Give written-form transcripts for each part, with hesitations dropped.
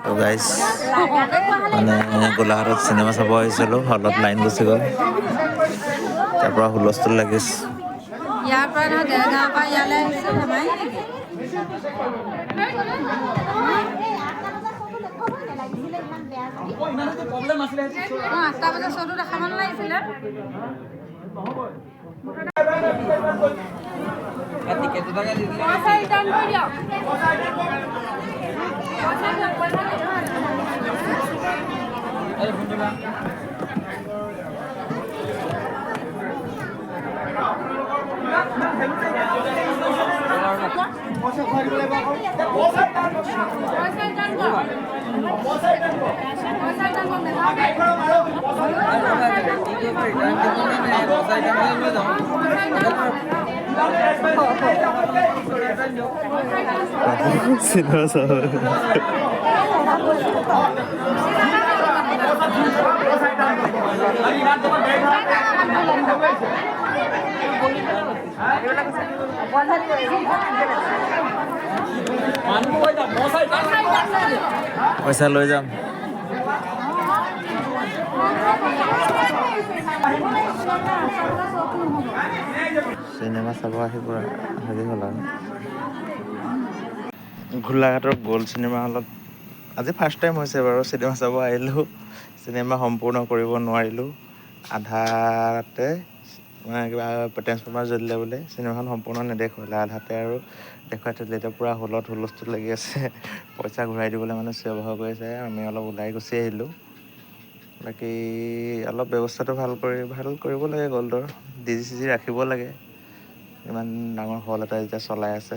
তো গাইজ, মানে গোলাঘাটত চিনেমা চাব আহিছিলোঁ, হলত লাইন গুচি গ'ল, তাৰ পৰা হুলস্থুল লাগিছে। ইয়াৰ পৰা নহয়, দেৰগাঁৱৰ পৰা ইয়ালৈ আহিছে। ধেমালি নেকি? অঁ, 8টা বজাৰ শ্ব'টো দেখাব নালাগিছিলে। পইচা ৰিটাৰ্ণ কৰি দিয়ক। পইচা দিয়ক, পইচা দিয়ক। পইচা ৰিটাৰ্ণ কৰক। পইচা ৰিটাৰ্ণ কৰক, নাযাওঁ। পইচা ৰিটাৰ্ণ কৰক, নাযাওঁ। চিনেমা চাব। পইচা লৈ যাম। চিনেমা চাব আহি পূৰা হেৰি হ'ল আৰু। গোলাঘাটৰ গ'ল্ড চিনেমা হলত আজি ফাৰ্ষ্ট টাইম হৈছে বাৰু, চিনেমা চাব আহিলোঁ, চিনেমা সম্পূৰ্ণ কৰিব নোৱাৰিলোঁ। আধাতে মানে কিবা ট্ৰেন্সফৰ্মাৰ জ্বলিলে বোলে, চিনেমাখন সম্পূৰ্ণ নেদেখুৱালে, আধাতে আৰু দেখুৱাই থৈ দিলে। এতিয়া পূৰা হলত হুলস্থুল লাগি আছে, পইচা ঘূৰাই দিবলৈ মানে চিঞৰ বাখৰ কৰি আছে। আমি অলপ ওলাই গুচি আহিলোঁ। বাকী অলপ ব্যৱস্থাটো ভাল কৰিব লাগে, গ'ল্ডৰ ডিজি চিজি ৰাখিব লাগে, ইমান ডাঙৰ হল এটা যেতিয়া চলাই আছে।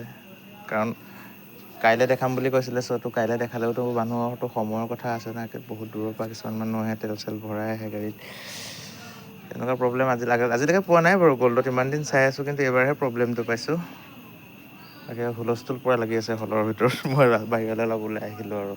কাৰণ কাইলৈ দেখাম বুলি কৈছিলে শ্ব'টো, কাইলৈ দেখালেওতো মানুহৰতো সময়ৰ কথা আছে না, বহুত দূৰৰ পৰা কিছুমান মানুহ আহে, তেল চেল ভৰাই আহে গাড়ীত। তেনেকুৱা প্ৰব্লেম আজিলৈকে পোৱা নাই বাৰু গ'ল্ডত, ইমান দিন চাই আছোঁ, কিন্তু এইবাৰহে প্ৰব্লেমটো পাইছোঁ। তাকে হুলস্থুল পূৰা লাগি আছে হলৰ ভিতৰত, মই বাহিৰলৈ অলপ ওলাই আহিলোঁ আৰু।